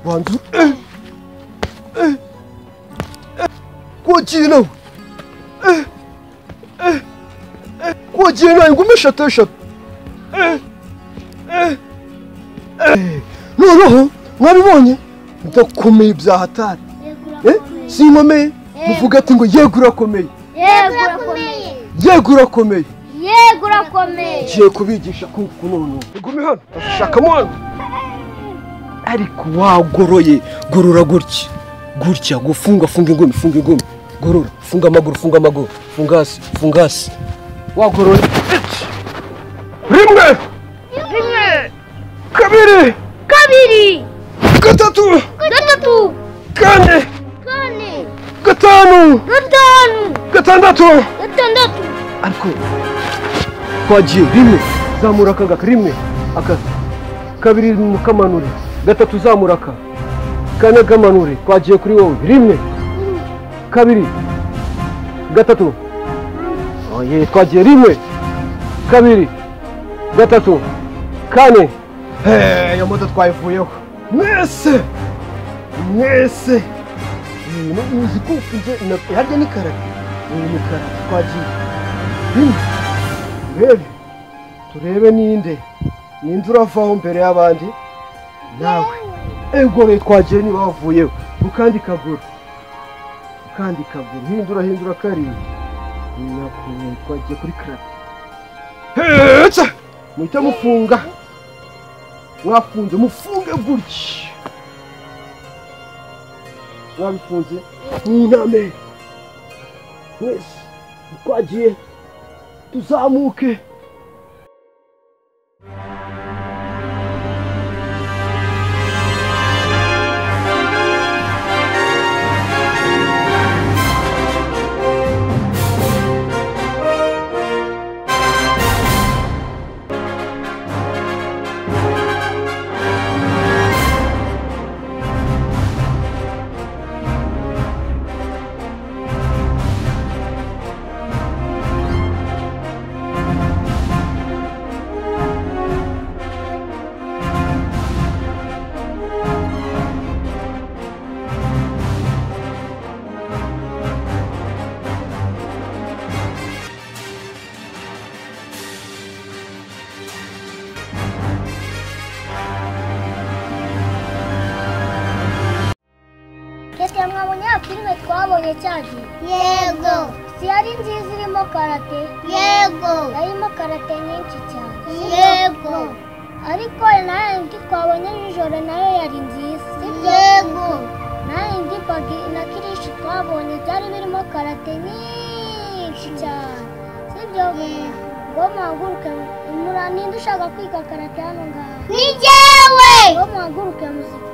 Banzu Kwagiye nawe. Kwagiye nawe ingumi eshatu eshatu. Noneho mwabibonye ndakomeye bya hatari. Sinkomeye muvuga ati ngo yego urakomeye. Yego urakomeye. Yego urakomeye. Yego urakomeye. Ngiye kubigisha kungufu none. Igumi hano ndashakamo hano. Ariko wagoroye gorora gutya. Gutya gufunga funga ingumi funga ingumi. Gorora funga amaguru funga amaguru. Funga hasi funga hasi. Wagoroye. Rimwe. Rimwe. Kabiri. Kabiri. Gatatu. Gatatu. Kane. Kane. Gatanu. Gatanu. Gatandatu. Gatandatu. Ariko twagiye rimwe zamura akangaka rimwe aka kabiri mukamanure gatatu zamura aka kane kamanure twagiye kuri wowe rimwe kabiri gatatu oye twagiye rimwe kabiri gatatu kane. Iyo moto twayivuyeho mwese mwese uzi ko harya ni karate ni karate twagiye rimwe turebe turebe ninde ninde uravaho mbere y'abandi nawe egore twagiye niba wavuyeho ukandi kaguru ukandi kaguru hindura hindura karindwi nakuye twagiye kuri karate hetsa muhita mufunga mwafunze mufunge gutya mwabifunze mwuname mwese twagiye tuzamuke. Mwabonye filime twabonye cyagiye? Yego. Si yari nziza irimo karate? Yego. Yarimo karate nyinshi cyane. Yego. Ariko nayo indi twabonye nijoro nayo yari nziza. Yego. Nayo indi bagi na kirishi twabonye byari birimo karate nyinshi cyane. Sibyo? Ngo muhaguruke ninde ushaka kwiga karate hano ngaha? Ni jyewe. Ngo muhaguruke muzikore.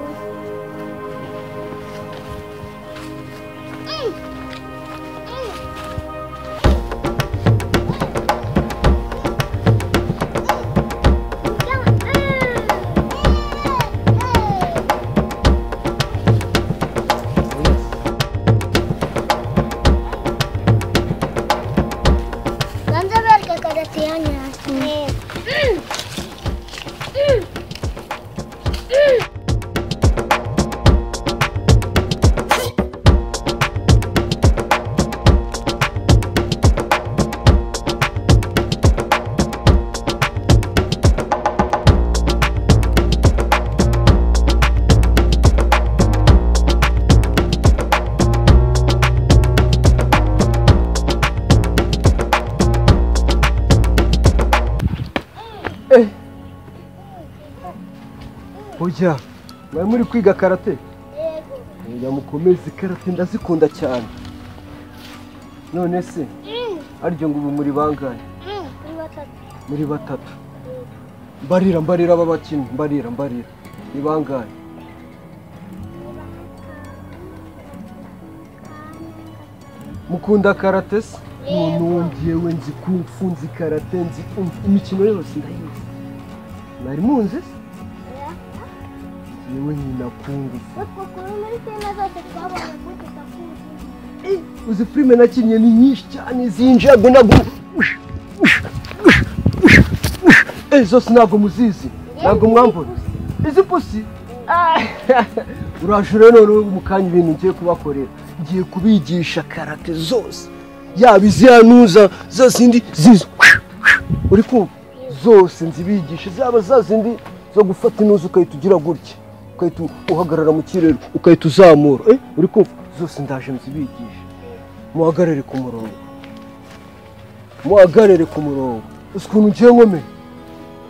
Oya, mwari muri kwiga karate? Yego. Oya mukomeze karate ndazikunda cyane. None se aryo ngo ubu muri bangahe? Muri batatu. Muri batatu. Mbarira mbarira aba bakinnyi mbarira mbarira. Ni bangahe? Mukunda karate se? None njyewe nzi kung fu nzi karate nzi imikino yose ndayizi. Mwari munzi se? Yewe nyina kungufu. Uzi filime nakinnye ni nyinshi cyane zinjago ntabwo zose ntabwo muzizi ntabwo mwambona izi pusi Uraje rero none mu kanya ibintu ngiye kubakorera. Ngiye kubigisha karate zose. Yaba iziyanuza za zindi zizo. Uri kumva? Zose nzibigisha zaba za zindi zo gufata inuza ukahita ugira gutya. Ukahita uhagarara mu kirere ukahita uzamura. Uri kumva? Zose ndaje nzibigisha. Muhagarare ku murongo. Muhagarare ku murongo. Uzi ukuntu ngiye nkomeye?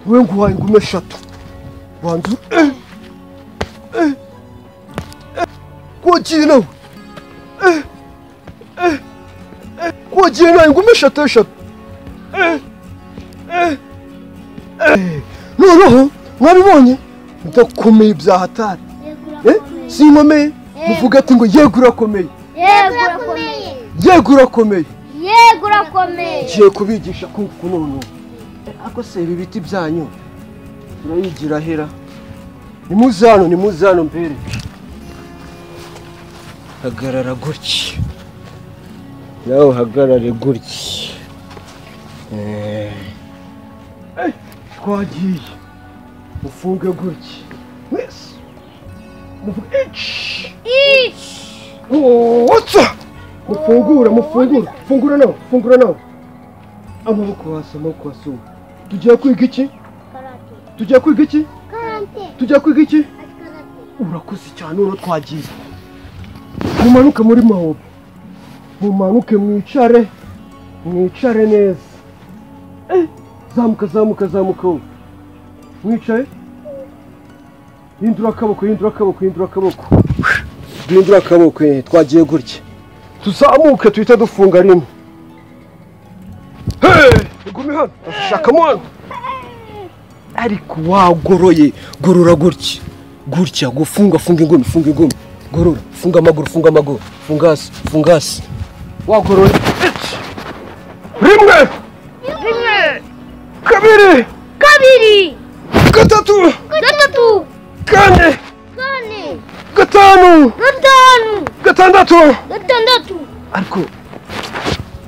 We nguhaye ingume eshatu. Banza Kwagiye nawe. Kwagiye nawe ingume eshatu eshatu. Noneho mwabibonye ndakomeye bya hatari. Sinkomeye? Muvuga ati ngo yego urakomeye. Yego urakomeye. Yego urakomeye. Yego urakomeye. Ngiye kubigisha kunguku none. Ako se ibi biti byanyu turayigira hera. Nimuze hano mbere. Hagarara gutya. Nawe hagarare gutya. Twagiye. Mufunge gutya. Mwese. Muvuge ichi. Ichi. Wotsa. Mufungura, mufungura. Fungura nawe, fungura nawe. Amaboko hasi, amaboko hasi. Tugiye kwiga iki? Karate. Tugiye kwiga iki? Karate. Tugiye kwiga iki? Karate. Urakoze cyane uno twagiye. Mumanuke muri mahobe. Mumanuke mwicare. Mwicare neza. Zamuka zamuka zamuka. Mwicaye? Hindura akaboko, hindura akaboko, hindura akaboko. Hindura akaboko, twagiye gutya. Tuzamuke tuhita dufunga rimwe. Gume hano, shakamo hano. Ariko wagoroye, gorora gutya. Gutya, gufunga, funga ingumi, funga ingumi. Gorora, funga amaguru, funga amaguru. Funga hasi, funga hasi. Wagoroye. Rimwe. Rimwe. Kabiri. Kabiri. Gatatu. Gatatu. Kane. Kane. Gatanu. Gatanu. Gatandatu. Gatandatu. Ariko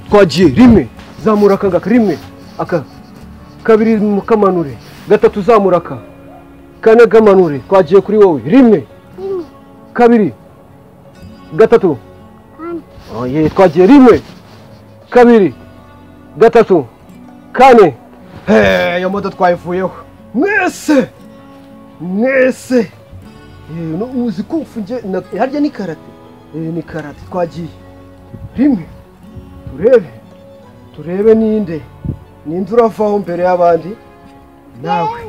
twagiye rimwe. Zamura aka rimwe aka kabiri mukamanure gatatu zamura aka kane gamanure twagiye kuri wowe rimwe kabiri gatatu oye twagiye rimwe kabiri gatatu kane. Iyo moto twayivuyeho mwese mwese. No uzi kumfunge harya ni karate. Ni karate twagiye rimwe turebe turebe ninde ninde uravaho mbere y'abandi nawe.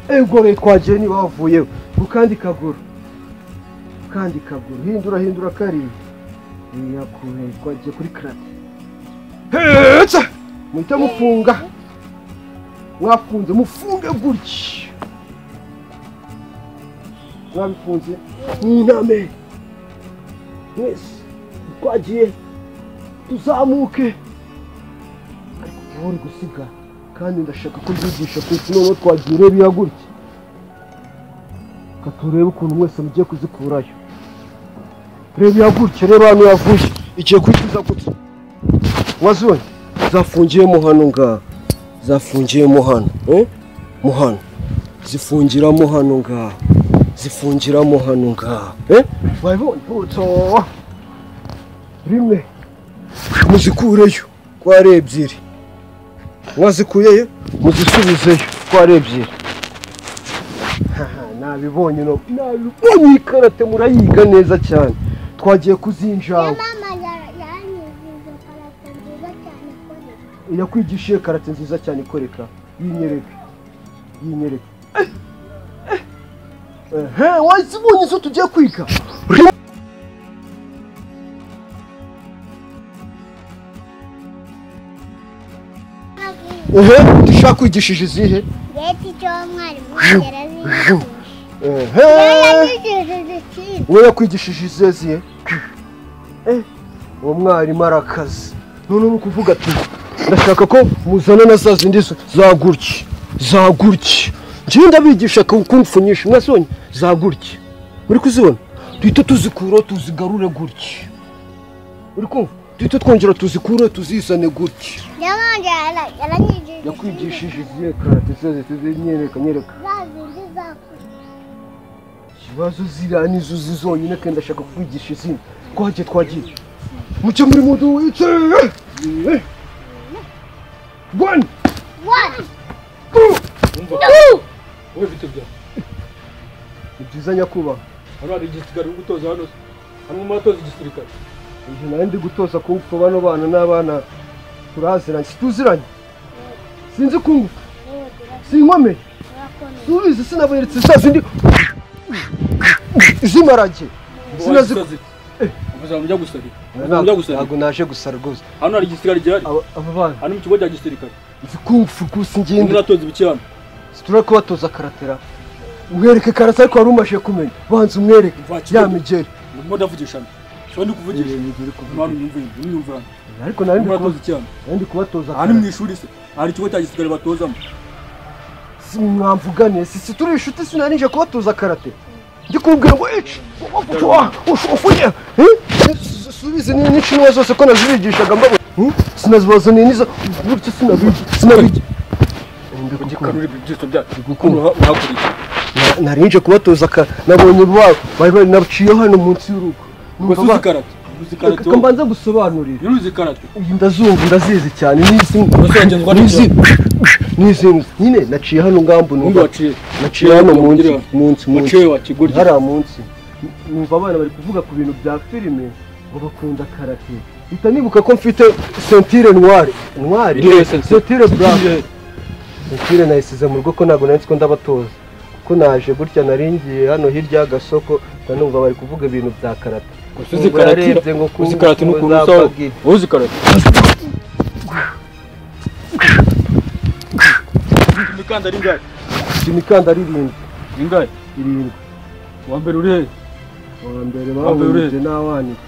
Ego twagiye niba wavuyeho ku kandi kaguru kandi kaguru hindura hindura kari yakuhe twagiye kuri karate. Hetsa muhita mufunga mwafunze mufunge gutya mwabifunze mwiname mwese twagiye tuzamuke. Uri gusiga kandi ndashaka ko mbigisha kuko none twagiye ureba gutya katurebe ukuntu mwese mugiye kuzikurayo. Reba gutya reba hano yavuye igiye kwikiza gutya wazibonye zafungiyemo hano ngaha zafungiyemo hano mu hano zifungiramo hano ngaha zifungiramo hano ngaha wabibonye utso rimwe muzikureyo ko ari ebyiri mwazikuyeyo muzisubizeyo ko ari ebyiri. Nabibonye no nabibonye karate murayiga neza cyane twagiye kuzinjanga. Yakwigishije karate nziza cyane ikoreka yinyereke yinyereke. Wazibonye izo tugiye kwiga. Dushaka kwigishije izihe? We yakwigishije izihe zihe? Uwo mwarimu arakaze. None uri kuvuga ati ndashaka ko muzana na za zindi za gutya za gutya. Njye ndabigisha kumfu nyinshi mwasonye za gutya. Muri kuzibona? Duhita tuzikura tuzigarure gutya. Uri kumva? Duhita twongera tuzikure tuzizane gutya. Yakwigishije izihe karate? Nyereka nyereka. Ibibazo ziriya nizo uzi zonyine kandi ndashaka kukwigisha izindi. Twagiye twagiye. Mucyo muri mudu itse. 1 1 2. Wowe bite byawe? Ni byiza nyakubahwa. Hano hari igisirikare uri gutoza hano se? Hano muratoza igisirikare. Njye nari ndi gutoza kungufu bano bana n'abana turaziranye, situziranye. Sinzi kungufu. Sinkomeye. Subizi sinaberetse za zindi zimarage. Sinazi. Mujya gusarira. Mujya gusarira. Ntabwo naje gusara rwose. Hano hari igisirikare gihari. Aba bana. Hano mu kigo cya gisirikare. Nzi kungufu rwose ngende. Muratoza ibiki hano? Situra kubatoza karatera. Umwereke karate ariko wari umaze kumenya. Banza umwereke ya migeri. Ndimo ndavugisha. So ndi kuvugisha. Mwana unyumva. Ariko nari ndi kubatoza. Hano mu ishuri se. Hari ikigo cya gisirikare batozamo. Mwamvuganiye si turi inshuti sinarije kubatoza karate. Ndi kubwira ngo ici ufunye. Subize n'inshinwa zose ko nazibigishaga mbabo. Sinazibazaniye nizo gutyo sinabigi. Kugikanura ibyiso byacu uhakurikira. Narinje kubatoza nabonye bari naciye hano munsi y'urugo. Uzi karate. Uzi karate. Reka mbanza gusobanurira. Uzi karate. Ndazumva ndazizi cyane n'isi. N'isi nyine naciye hano ngambo numva. Naciye hano munsi. Waciye wakigurye. Hara munsi. Numva abana bari kuvuga ku bintu bya filime ngo bakunda karate. Ita nibuka ko mfite ceinture noire. Noire. Ceinture blanche. Ceinture nayisize mu rugo ko ntago nari ko ndabatoza. Ko naje gutya naringiye hano hirya y'agasoko ndanumva bari kuvuga ibintu bya karate. Uzi karate uzi karate n'ukuntu usaho. Uzi karate. Imikanda ari ingahe? Imikanda ari irindwi. Ingahe? Irindwi. Uwa mbere uri he? Uwa mbere bawuje n'awanika.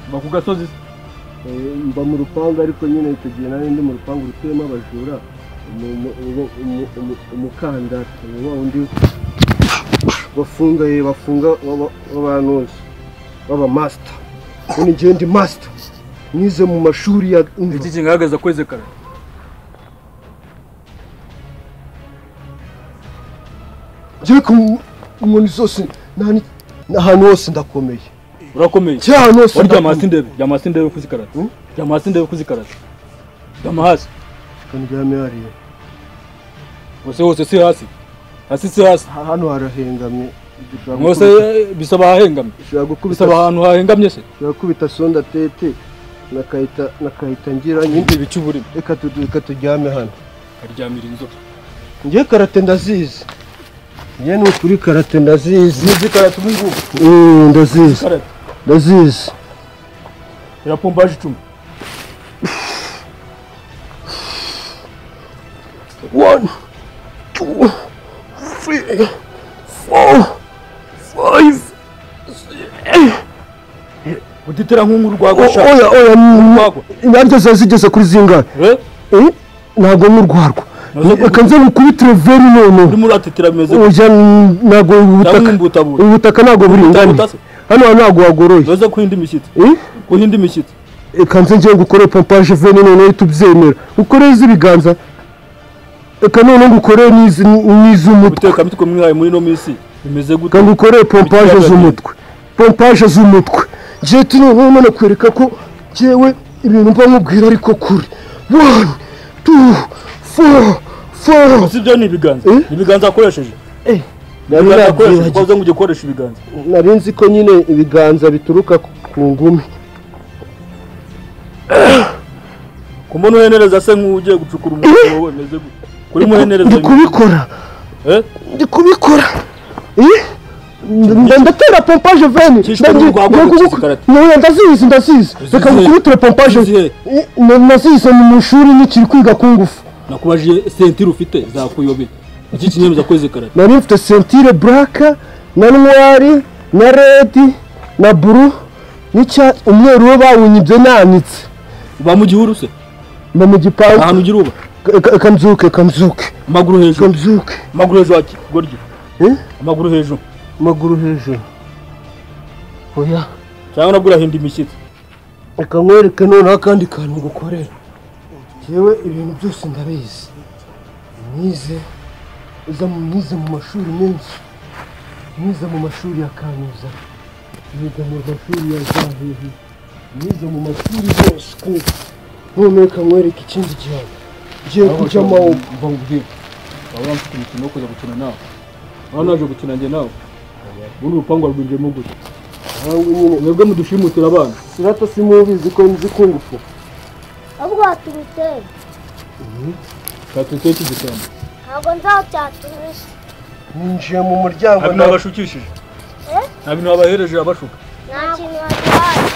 Mba ku gasozi? Mba mu rupangu ariko nyine icyo gihe nari ndi mu rupangu rutuyemo abajura. Umukandara wa undi bafunga babantuza baba master. Ubu ngiye ndi master nize mu mashuri ya iki kingaragaza kweze karate. Ngiye ku inkoni zose n'ahantu hose ndakomeye. Urakomeye cyane hose. Warya hasi ndebe, ryama hasi ndebe kuzi karate. Ryama hasi ndebe kuzi karate. Ryama hasi. Ndyame hariya. Hose hose si hasi. Hasi si hasi. Hano harahengamye. Hose bisaba hahengamye. Bisaba ahantu hahengamye se. Ushobora gukubita sonda tete nakahita ngira nyine ibicu burimo. Reka turyame hano. Karyamira inzoka. Ngiye karate ndazizi. Ngiye ni ukuri karate ndazizi. Nzi karate ubu. Ndazizi. Ndazizi. Irapombaje 10. 1 2 3 4 5 6. Uditera nk'urwagwa sha. Oya oya naryo zazigeze kuri zingahe? Ntabwo n'urwarwa. Reka nze nkukubitire veri none. Urimo uratetera bimeze. Oya ntabwo ubutaka ntabwo buringaniye. Hano ntabwo wagoroye. Uza kuhinda imishyitsi. Kuhinda imishyitsi. Reka nze ngiye gukora pompage veri none tubyemera. Ukore iz'ibiganza. Reka none ngukore n'iz'umutwe. Guteka mitwe mwihaye muri no minsi bimeze gute? Reka ngukore pompage z'umutwe. Pompage z'umutwe. Ngiye none kwereka ko jewe ibintu mba nkubwira ariko kuri. 1 2 4 4. Si byo ni ibiganza. Ni ibiganza akoresheje. Nari akoresheje kwaza ngo ukoreshe ibiganza. Nari nzi ko nyine ibiganza bituruka ku ngumi. Kumbona uhenereza se nk'ugiye gucukura umwobo wowe meze gute? Kuri muhenereza ndi kubikora. Ndi kubikora. Ndatera pompage veni. Ndazizi ndazizi. Reka ngukubitire pompage. Nazize mu ishuri nikiri kwiga kungufu. Nakubajije ceinture ufite zakuyobeye. Iki kinyemeza kweze karate. Nari mfite ceinture black na noir na red na blue n'icya umweru we bawunyibye nanitse. Uba mu gihuru se? Mba mu gipangu. Ahantu ugira uba? Kamzuke kamzuke. Amaguru hejuru. Kamzuke. Amaguru hejuru ati goryo. Amaguru hejuru. Amaguru hejuru. Oya. Cyangwa nabwo urahinda imishyitsi. Reka nkwereke noneho akandi kantu ngukorera. Jewe ibintu byose ndabizi. Nize uza mu nize mu mashuri menshi. Nize mu mashuri ya Kaminuza, niga mu mashuri ya Zahehe, nize mu mashuri yose ku none reka nkwereke ikindi gihano. Ngiye kujya mawo mva nkubwire. Waba mfite umukino wo kuza gukina nawe. Waba naje gukina njye nawe. Ubundi urupangu warwinjiyemo gute? Mwebwe mudushimutira abana. Sirata simubizi ko nzi kungufu. Ahubwo waturutse. Cyaturutse iki gisambo? Ntabwo nzi aho cyaturutse. Ninjiye mu muryango. Nta bintu wabashukishije? Nta bintu wabahereje abashuka? Nta kintu waduhaye.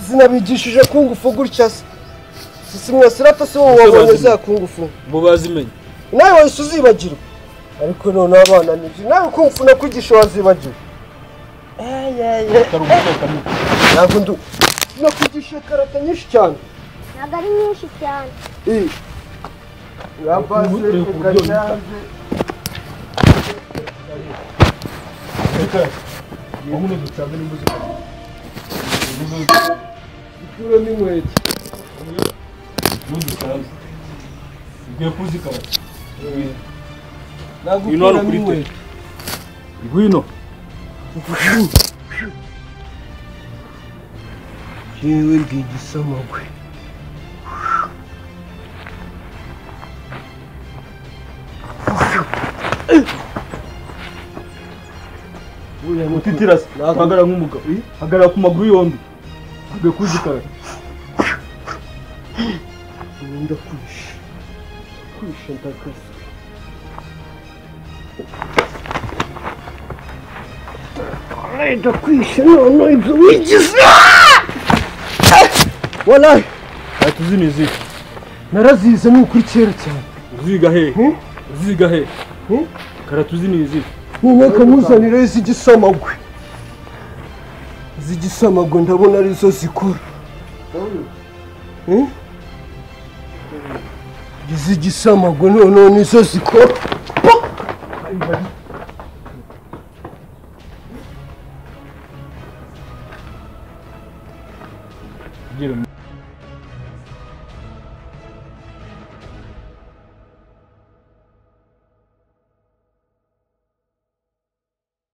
Sinabigishije kungufu gutya se. Simwe Sirata si wowe wabonye za kungufu. Bo bazimenye. Nawe wahise uzibagirwa. Ariko none abana nibyo. Nawe kungufu nakwigisha wazibagirwa. Ntabwo ndu. Nakwigisha karate nyinshi cyane. Ntabwo ari nyinshi cyane. Ikuremo inkweto. Ugiye kuzikara. Nagukuramo inkweto. Ngwino. Jewe ndi igisamagwe. Utitira se. Hagarara nk'umugabo. Hagarara ku maguru yombi. Ugiye kuzikara. Ndakwishe. Kwishe ndakase. Ndakwishe none ibyo wigize. Wallahi. Atuzi nizi. Narazize ni ukuri kera cyane. Uziga he? Uziga he? Karatuzi nizi. None kamuzanire izigisamagwe. Izigisamagwe ndabona arizo zikora. Izigisamagwe none nizo zikora. Gira.